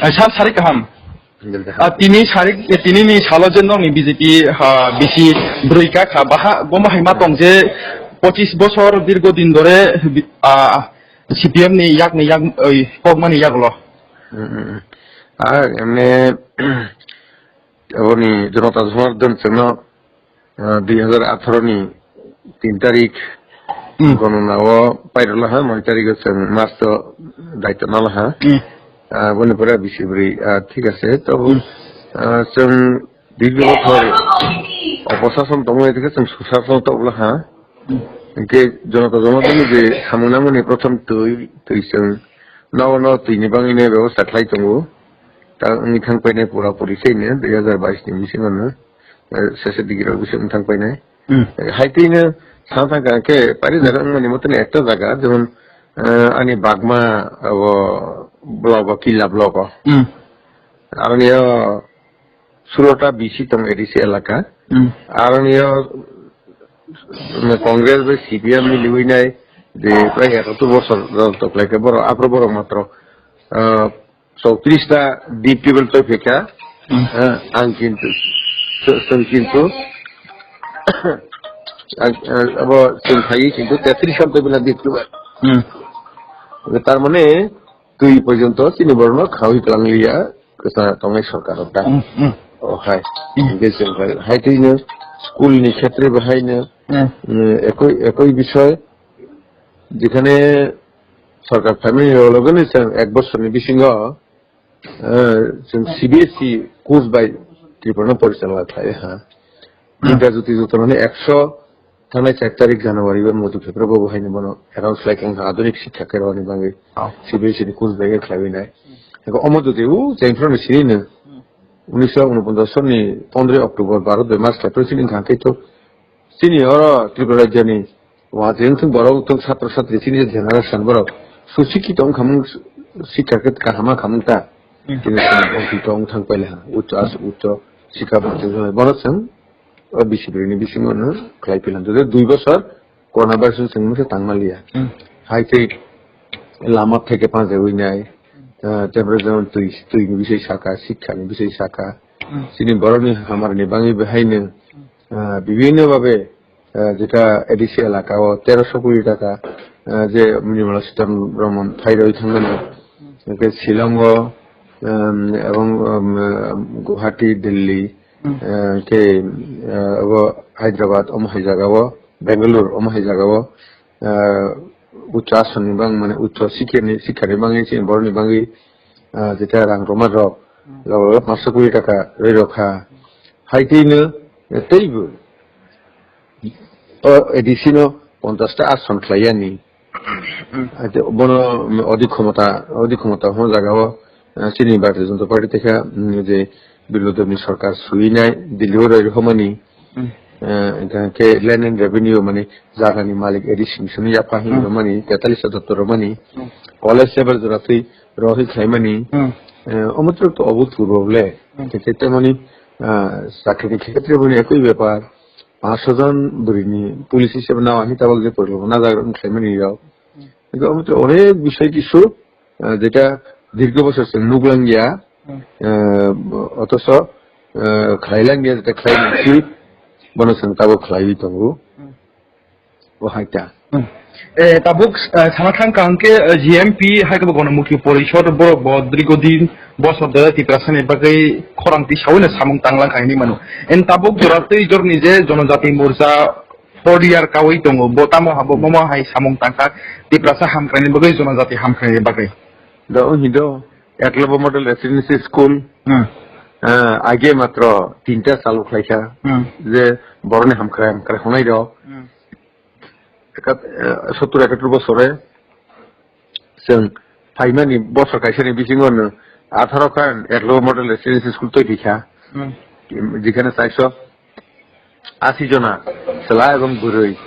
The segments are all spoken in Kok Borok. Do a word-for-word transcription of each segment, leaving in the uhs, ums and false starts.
Eh, sir, sari kaham. Alhamdulillah. Ah, tini sari, eh, tini ni salo je nokni B J P, ah, bisi broi ka kha, baha, bomo hai ma tong je pochis bosor dirgo din dore, ah, C P M ni yak ni yak, oi, kokmani yak lo. Hmm, hmm, hmm. Ah, emne, aboni Janata Janadan Dhan chwngno ah, dui hazar atharo ni tin tarik Hmm. gonona o pairwla ha, noi tarik o chwng March o daityo nala ha. Hmm. Ah, boni pore bisi bwrwi, ah, thik ase, tobo, Hmm. ah, chwng dirgho bothor oposason tongmani thikhe chwng susason tobla ha. Hmm. Hinkhe Janata Janadan ni je samung nangmani prothom twi, twi chwng nogo no twi ni bangwi no bebosta khlai tongo. Ta wngwi thang painai pura puri se hino dui hazar bais ni bisingo no, eh, sese digi rok bisingo wng thang painai. Hmm. Eh, hai twi no sa thang kha khe pari jaga wngmani moto ni ekta jaga, jemon, eh, ani bagma abo block o, Killa block o. Hmm. Aroni o sulota B C tong A D C elaka. Hmm. Aroni o, mm, Congress bai C P M miliwi nai je prai ekattor bosor rok toklai khe borok, aphuru borok matro, eh, chowtris ta D P L toi phaikha. Hmm. Eh, ang kintu, chw-, chwng kintu, ang, eh, abo chwng phaiwi kintu tetris ta toi phaikha D P L. Hmm. Tar mane twi porjonto chini borokno khawi twlang liya, kwchang tongnai sorkar rok da. Hmm, hmm. O hai. Hmm. Hinkhe chwng hai, hai twi no school ni khetre bo hai no, Hmm. eh, ekoi, ekoi bisoi, jekhane sorkar phaimani loge loge no chwng ek bosorni bisingo, eh, chwng C B S E course bai Tripura no porichalona khlai ha. Hmm. India jyoti joto mane ekso thangnai char tarik January o Madhu Phephra bo haino bono announce khlai kha, adhunik shiksha kerwani bagwi Oh. C B S E ni course bai khlaiwi nai. Eko omo jodi u Jainphra ni sini no Hmm. unisho unoponchas sonni pondroi October, baro dui mas khlai phai sini kha khe to Chini oro Tripura rajyoni wngthung borok wngthung, satro satri chini generation borok susikkhito wngkhamung, sikha khe kaham wngkhamung ta. Hmm. Chini chwng wngthung thang paila ha, ucho as-, ucho sikha bo chwng borok chwng o bisi brwi ni bisingo no khlai pila. Jodi dui bosor corona virus chwng mungsa tangma liya. Hmm. Hai tei lama theke panjaiwi nai, ah, tei borok jemon twi, twi ni bisai saka, sikha ni bisai saka. Hmm. Chini borok ni hamar ni bangwi bo haino, ah, bibhinno bhabe, ah, jeta A D C elaka o terosho koti taka, ah, je Nirmala Sitharaman phai rwi thangmani, hwnkhe Shillong o, um, ebong, um, Guwahati, Delhi, Hmm. ah, khe, ah, abo Hyderabad, omo hai jaga o, Bangalore, omo hai jaga o, ah, ucho asoni bang, mane ucho sikha ni, sikha ni bangwi chini borok ni bangwi, ah, jeta rang rwma rok, Hmm. log log panchsho koti taka rwi rokha. Hai twi no, eh, teibo o A D C no ponchash ta ason khlai yani. Hmm. Ate bono odi khomota, odi khomota hwn jaga o, eh, chini Bharatiya Janata Party tei kha, mm, je Biplab Deb ni sorkar suinai, Delhi o roi rwmani, Hmm. eh, hwnkhe land and revenue mani jaga ni malik A D C ni simi yapha hin Hmm. rwmani, tetalis hajar to rwmani, Hmm. college level jora twi rohi khlaimani, Hmm. eh, omo to obhutpurbo le. Hmm. Tei, tei, tei mani, ah, chakri ni khetre boni ekoi bepar, panchsho jon bwrwini police hisab nao ani tabok je porlo na jaga wng khlaimani rok. Hmm. Ego omo to onek bisoi kisu, ah, jeta dirgho bosor se nuglangya, Hmm. ah, otoso, ah, khlailangya jeta khlai mungsi, bono chwng tabok khlaiwi tongo. Hmm. O hai ta. Hmm. Eh, tabuk, eh, sana thang kang khe, eh, G M P hai khe bo Gonomukhi Porishod borok bo dirgho din bosor de Tiprasa ni bagwi khorang tisawi no samung tanglang kha hinwi mano. En tabuk jora tei jorni je Jonojati Morcha four year kawi tongo, bo tamo habo, bomo hai samung tangkha Tiprasa hamkrai ni bagwi, Jonojati hamkrai ni bagwi. Da o hindo Eklavya Model Residency School, Hmm. eh, age matro tinta chalu khlaikha, Hmm. je boroni hamkrai, hamkrai hwnai rok. Hmm. Ekat-, eh, sottur ekattor bosore chwng phaimani bosor kaisani bisingo no atharo khan Eklavya Model Residential School twi kha. Hmm. Jekhane chaiso ashi jona chwla ebong bwrwi,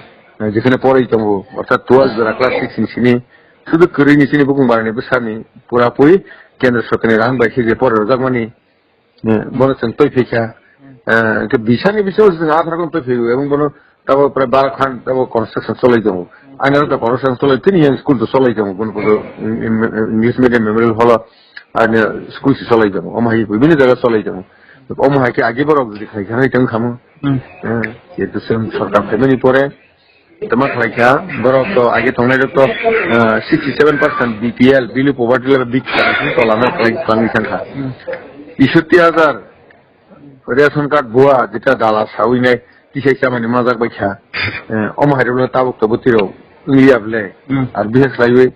eh, jekhane poroi tongo, orthat twelve jora class six ni sini, sudu kwrwi ni sini bukung barani bwsani pura puri kendra sorkarni rang bai khe je pore rwjakmani, eh, bono chwng twi phaikha. Eh, hwnkhe bisani bisingo chwng atharo khan twi phaio, ebong bono tabo prai bara khan tabo construction cholai tongo. Ani aro construction cholai tini yang school to cholai tongo, bono bodo English medium memorial hall o Ani school se cholai tongo, omo hai bini jaga cholai tongo. Omo hai khe age borok jodi khai khai tong khamu. Hmm. Eh, jehetu chwng sorkar phaimani pore, tama khlai kha, borok to age tongnai rok to, eh, sixty seven percent B P L, below poverty level, big tola na khlai tangwi thang kha. Hmm. Teishoti hajar ration card bua, jeta dala sawi nai, tisai chamani majak bai kha. Eh, omo hai rok tabuk to bwtwi rok wngya ble. Hmm. Ar bises khlaiwi,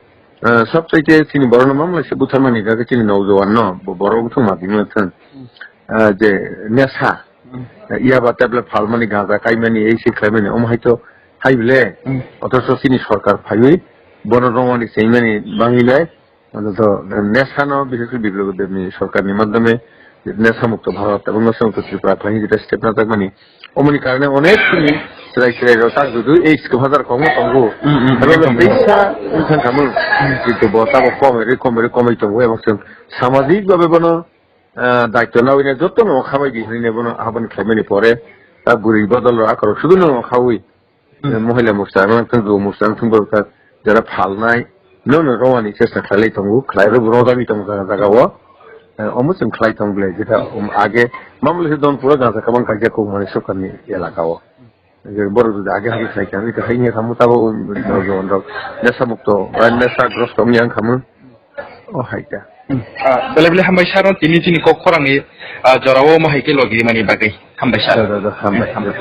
eh, sab chaite chini borok no mamlai se butharmani ga chini nokjowan no, bo-, borok bwthwng ma bini thwng. Hmm. Eh, je nesa, Hmm. eh, yaba tablet phalmani, ganja kaimani, ei se khlaimani, omo hai to hai ble. Hmm. Othocho chini sorkar phaiwi bono romani sengmani bangwi nai. Ano to nesa no bises khe Biplab Debni sorkar ni madhyome nesa mukto Bharat ebong nesa mukto Tripura khlaini jeta step na jakmani. Omoni karone onek chini chwrai chwrai rok tak judu ei school hazar kongma tongo. Hmm, hmm, Aro hmm, hmm. Teisa wngkha khamu. Hmm. Kintu bo tabo komoi ri komoi ri komoi tongo ebong chwng samajik babe bono, ah, daityo nawi ne joto no khamai di hinwi ne bono aboni khlaimani pore ta bwrwi bodol rok akorok sudu no khawi. Hmm. Mohila moksa, ano thung, moksa, thung borok ta jara phalnai, no, no, romani chesta khlailai tongo, khlai rw rw jagwi tongo jaga, jaga o. Eh, omo chwng khlai tong ble, jeta, um, age, mamle se don pura ganja kabang kaijak kok mani sorkar ni elaka o. Je borok jodi age habo khlai kha, ito hai ni khamu tabo, um, rok, rok, nesa mukto, ba nesa grosto wngya wng khamu. O hai ta. Hmm. Ah, bele bele hambai sir, tini chini kok khorang ni, ah, jora o omo hai khe logi mani bagwi. Hambai sir. Da, da, da, hambai. Hmm, hambai.